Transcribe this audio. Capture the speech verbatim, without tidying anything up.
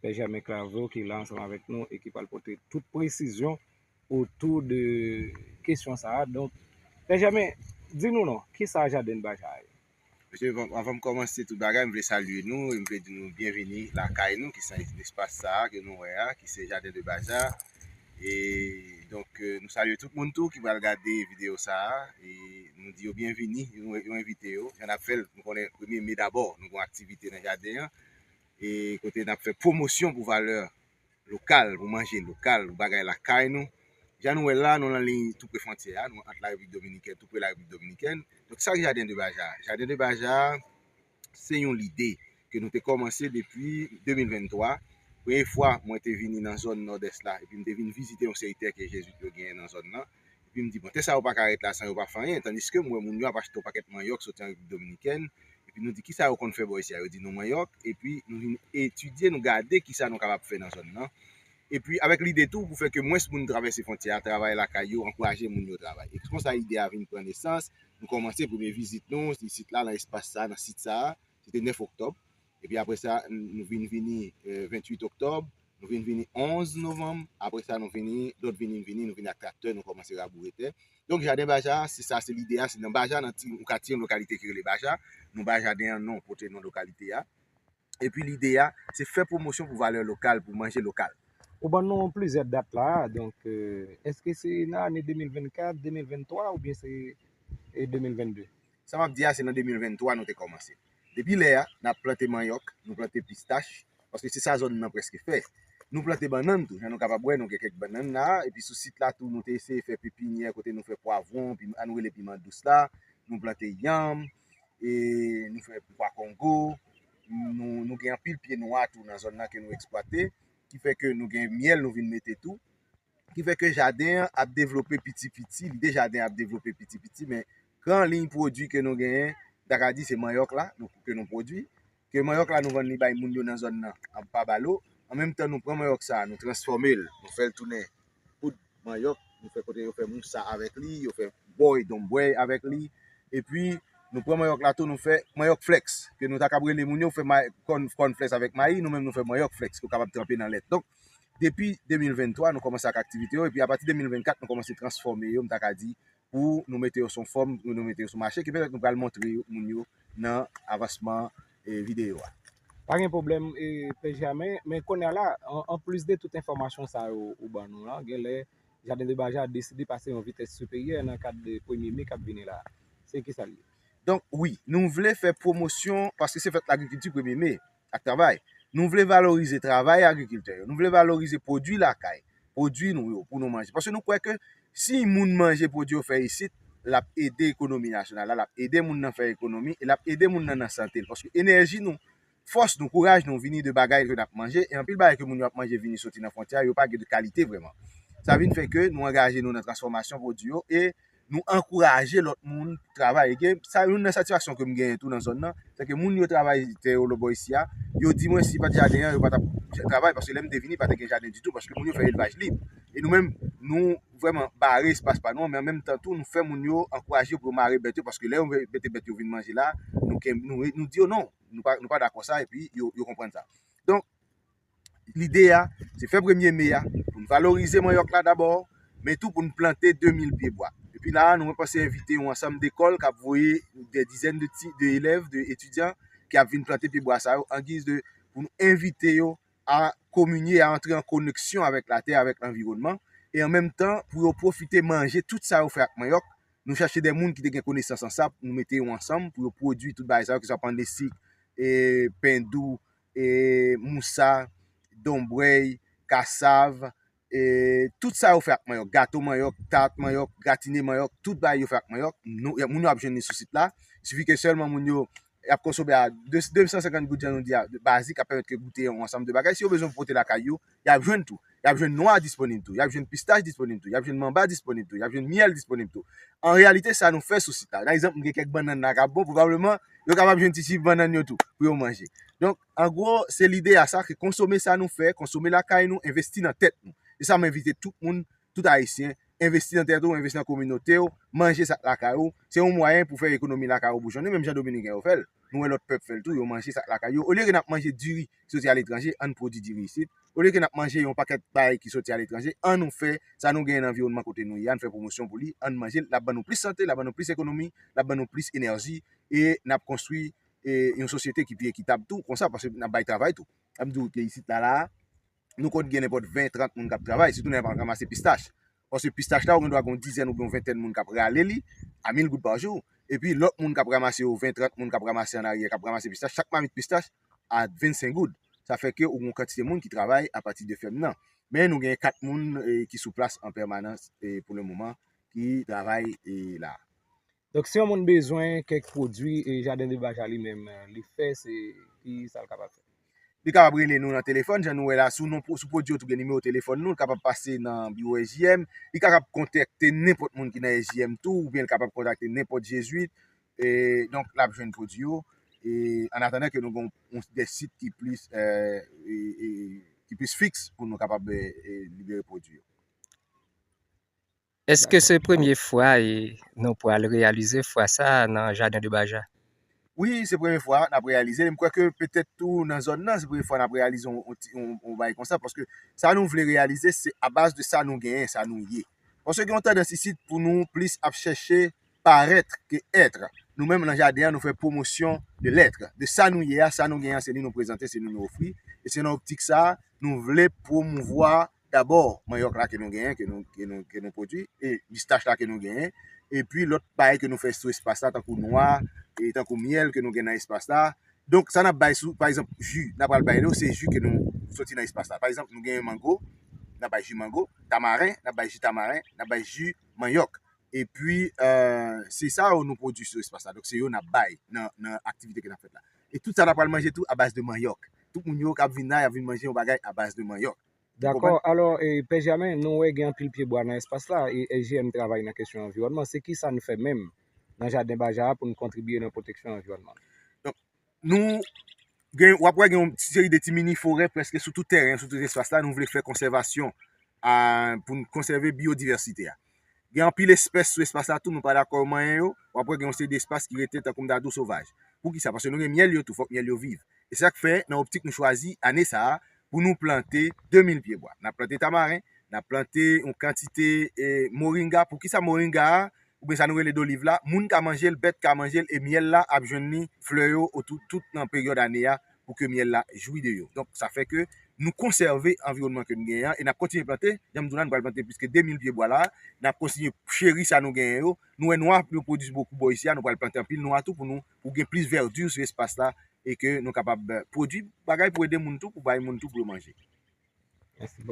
Pè Germain Claveau ki la ansanm avèk nou e ki pral pote tout presizyon otou de kesyon sa a. Donk, Pè Germain, di nou non, kisa Jaden de Baja a ye? Mesye, avan m kòmanse tout bagay, m vle salye nou e m vle di nou byenvini lakay nou, ki se espas sa a ke nou wè a, ki se Jaden de Baja. E donk, nou salye tout moun tou ki pral gade videyo sa a. E nou di yo byenvini, nou, nou envite yo. Jan n ap fè l, nou konnen premye me dabò, nou gen aktivite nan jaden an. E kote n ap fè pwomosyon pou valè lokal, pou manje lokal, pou bagay lakay nou. Jan nou wè la, nou nan liy tou pre fwontyè a, nou ant Larepiblik Dominikèn, tou pre Larepiblik Dominikèn. Donk, sa k Jaden de Baja? Jaden de Baja, se yon lide ke nou te kòmanse depi de mil venntwa. Premye fwa mwen te vini nan zòn Nòdès la, epi m te vin vizite yon seri tè ke Jezwit yo genyen nan zòn nan. Epi m di, bon, tè sa yo pa ka ret la san yo pa fè anyen, tandiske m wè moun yo ap achte yon pakèt manyòk soti an Repiblik Dominikèn. Epi nou di, kisa yo konn fè bò isi a? Yo di nou manyòk. Epi nou vin etidye, nou gade kisa nou kapab fè nan zòn nan. Epi avèk lide tou pou fè ke mwens moun travèse fwontyè a, travay lakay yo, ankouraje moun yo travay. E konsa ide a vin pran nesans. Nou kòmanse premye vizit nou isit la, nan espas sa, nan sit sa a. Se te nèf oktòb. Epi apre sa, nou vin vini ventuit oktòb, nou vin vini onz novanm. Apre sa, nou vini, lòt vini, vini, nou vini ak traktè, nou kòmanse raboure tè. Donk, Jaden Baja, se sa, se lide a, se nan Baja, nan ti, yon katye, yon lokalite ki rele Baja. Nou ba jaden an non, pote non lokalite a. Epi lide a, se fè pwomosyon pou valè lokal, pou manje lokal. Ou ban nou plizyè dat la, donk, èske se nan ane de mil vennkat, de mil venntwa oubyen se de mil vennde? Sa m ap di a, se nan de mil venntwa nou te kòmanse. Depi lè a, n ap plante manyòk, nou plante pistach, paske se sa zòn nan prèske fè. Nou plante bannann tou, jan nou kapab wè, nou gen kèk bannann la, epi sou sit la tou, nou te eseye fè pepinyè kote nou fè pwavwon, pi, a nou rele piman dous la, nou plante yanm, e nou fè pwa kongo, nou, nou gen anpil pye nwa tou nan zòn nan ke nou eksplwate, ki fè ke nou gen myèl nou vin mete tou. Ki fè ke jaden an ap devlope piti piti, lide jaden an ap devlope piti piti, men gran liy pwodui ke nou genyen, m ta ka di se manyòk la, nou, ke nou pwodui, ke manyòk la nou vann li bay moun yo nan zòn nan, an pa balo, an menm tan nou pran manyòk sa a, nou transfòme l, nou fè l tounen poud manyòk, nou fè kote yo fè mousa avèk li, yo fè bòy, donbwèy avèk li, epi nou pran manyòk la tou, nou fè manyòk flèks, ke nou ta kab rele moun yo fè kòn, kòn flèks avèk mayi, nou menm nou fè manyòk flèks, ke w kapab tranpe nan lèt. Donk, depi de mil venntwa, nou kòmanse ak aktivite yo, epi apati de mil vennkat, nou kòmanse transfòme yo, m ta ka di, pou nou mete yo sou fòm, pou nou mete yo sou mache, ki petèt nou pral montre moun yo nan avansman videyo a. Pa gen pwoblèm, Pè Germain, men kounye a la, anplis de tout enfòmasyon sa yo ou ban nou la, genlè Jaden de Baja deside pase yon vitès siperyè nan kad de premye me k ap vini la. Se kisa l ye? Donk, wi, nou vle fè pwomosyon, paske se fèt lagrikilti premye me ak travay. Nou vle valorize travay agrikiltè yo. Nou vle valorize pwodui lakay, pwodui nou yo pou nou manje. Paske nou kwè ke si moun manje pwodui yo fè isit, l ap ede ekonomi nasyonal la, l ap ede moun nan fè ekonomi, e l ap ede moun nan nan sante l. Paske enèji nou, fòs nou, kouraj nou vini de bagay ke n ap manje, e anpil bagay ke moun yo ap manje vini soti nan fwontyè a, yo pa gen de kalite vrèman. Sa vin fè ke nou angaje nou nan transfòmasyon pwodui yo, e nou ankouraje lòt moun travay. E gen, sa youn nan satisfaksyon ke m genyen tou nan zòn nan, se ke moun yo travay tè yo lòtbò isi a, yo di mwen si pa t jaden an, yo pa t ap travay, paske lè m te vini, pa te gen jaden ditou, paske moun yo fè elvaj lib. E nou menm, nou vrèman bare espas pa nou an, men an menm tan tou, nou fè moun yo ankouraje yo pou yo mare bèt yo, paske lè yo mete bèt yo vin manje la, nou, nou, nou di yo non, nou pa, nou pa dakò sa, epi yo, yo konprann sa. Donk, lide a, se fè premye me a, pou n valorize manyòk la dabò, men tou pou n plante de mil pye bwa. Epi la a, nou mwen panse envite yon ansanm dekòl k ap voye de dizèn de ti, de elèv, de etidyan ki ap vin plante pye bwa sa yo, an giz de, pou nou envite yo a kominye, a antre an koneksyon avèk latè, avèk lanviwònman, e an menm tan, pou yo pwofite manje tout sa yo fè ak manyòk. Nou chache de moun ki te gen konesans an sa, nou mete yo ansanm pou yo pwodui tout bagay sa yo, ki swa pann de sik, e, pen dou, e, mousa, donbrèy, kasav, e, tout sa yo fè ak manyòk, gato manyòk, tat manyòk, gratine manyòk, tout bagay yo fè ak manyòk, nou, moun yo ap jwenn li sou sit la. Sifi ke sèlman moun yo y ap konsome a de, de san senkant goud, jan nou di a, bazik, ap pèmèt ke goute yon ansanm de bagay. Si yo bezwen pote lakay yo, y ap jwenn tou. Y ap jwenn nwa disponib tou. Y ap jwenn pistach disponib tou. Y ap jwenn manba disponib tou. Y ap jwenn myèl disponib tou. An reyalite, sa nou fè sou sit la. Pa egzanp, m gen kèk bannann la k ap bon, pwobableman, yo kapab jwenn ti, ti bannann yo tou pou yo manje. Donk, an gwo, se lide a sa, ke konsome sa nou fè, konsome lakay nou, envesti nan tèt nou. E sa, m envite tout moun, tout Ayisyen, envesti nan tèt ou, envesti nan kominote w, manje sa k lakay ou. Se yon mwayen pou fè ekonomi lakay ou boujonnen, menm jan Dominiken yo fè l. Nou wè lòt pèp fè l tou, yo manje sa k lakay yo. Olye ke n ap manje diri ki soti aletranje, ann pwodui diri isit. Olye ke n ap manje yon pakèt bagay ki soti aletranje, ann nou fè sa nou genyen nan anviwònman kote nou ye a, ann fè pwomosyon pou li, ann manje l, l ap ban nou plis sante, l ap ban nou plis ekonomi, l ap ban nou plis enèji, e n ap konstwi e, yon sosyete ki pi ekitab tou, konsa, paske n ap bay travay tou. N ap di w ke isit la, la, nou konn gen nenpòt ven, trant moun k ap travay, sitou lè n ap ranmase pistach. Paske pistach la, ou gen dwa gen yon dizèn oubyen yon ventèn moun k ap rale li a mil goud pa jou. Epi lòt moun k ap ranmase yo, ven, trant moun k ap ranmase an aryè, k ap ranmase pistach, chak mamit pistach a vennsenk goud. Sa fè ke ou gen yon kantite moun ki travay apati de fèm nan. Men nou gen kat moun e, ki sou plas an pèmanans e, pou le moman ki travay e, la. Donk, si yon moun bezwen kèk pwodui e Jardin de Baja li menm, li fè, se ki sa l kapab fè? Li kapab rele nou nan telefòn, jan nou wè la, sou non, sou pwodui yo tou gen nimewo telefòn nou, li kapab pase nan biwo S J M, li kapab kontakte nenpòt moun ki nan S J M tou, oubyen li kapab kontakte nenpòt Jezwit, e, donk, l ap jwenn pwodui yo, e, an atandan ke nou gen yon, de sit ki plis, e, e, e, ki plis fiks pou nou kapab e, e, libere pwodui yo. Èske se premye fwa e nou pral reyalize fwa sa a nan Jardin de Baja? Wi, se premye fwa n ap reyalize l. M kwè ke petèt tou nan zòn nan, se premye fwa n ap reyalize yon, yon ti, yon, yon bagay konsa, paske sa nou vle reyalize, se abaz de sa nou genyen, sa nou ye. Paske gen yon tandans isit pou nou plis ap chèche parèt ke èt. Nou menm nan jaden an, nou fè pwomosyon de l'être. De sa nou ye a, sa nou genyen an, se li nou prezante, se li nou ofri. E se nan optik sa a, nou vle pwomouvwa dabò manyòk la ke nou genyen, ke nou, ke nou, ke nou pwodui, e pistach la ke nou genyen, epi lòt bagay ke nou fè sou espas la, tankou nwa, e tankou myèl ke nou gen nan espas la. Donk, sa n ap bay sou, pa egzanp, ji, n ap pral bay yo, se ji ke nou soti nan espas la. Pa egzanp, nou genyen mango, n ap bay ji mango, tamaren, n ap bay ji tamaren, n ap bay ji manyòk. Epi, e, se sa yo nou pwodui sou espas la. Donk, se yo n ap bay nan, nan aktivite ke n ap fè la. E tout sa n ap pral manje tou abaz de manyòk. Tout moun yo k ap vin la, y ap vin manje yon bagay abaz de manyòk. Dakò. Alò, e, Pè Jamen, nou wè gen anpil pyebwa nan espas la, e S J M travay nan kesyon anviwònman. Se ki sa n fè menm nan Jaden Baja a pou n kontribye nan pwoteksyon anviwònman? Donk, nou gen, w ap wè gen yon ti seri de ti mini forè prèske sou tout tèren, sou tout espas la, nou vle fè konsèvasyon a, pou n konsève biyodivèsite a. Gen anpil espès sou espas la tou, nou pa dakò yo manyen yo, w ap wè gen yon seri de espas ki rete tankou m ta di w sovaj. Poukisa? Paske nou gen myèl yo tou, fòk myèl yo viv. E se sa k fè, nan optik nou chwazi ane sa a, pou nou plante de mil pyebwa. N ap plante tamaren, n ap plante yon kantite e, moringa. Poukisa moringa a? Oubyen sa nou rele doliv la, moun ka manje l, bèt ka manje l, e myèl la ap jwenn li, flè yo, otou, tout nan peryòd ane a, pou ke myèl la jwi de yo. Donk, sa fè ke nou konsève anviwònman ke nou genyen an, e n ap kontinye plante, jan m di w la, nou pral plante plis ke de mil pyebwa la, n ap kontinye cheri sa nou genyen yo, nou wè nwa yo pwodui bokou bò isi a, nou pral plante anpil nwa tou pou nou, pou gen plis vèdi sou espas la, e ke nou kapab, e, pwodui bagay pou ede moun tou, pou bay moun tou pou yo manje. Mèsi bokou.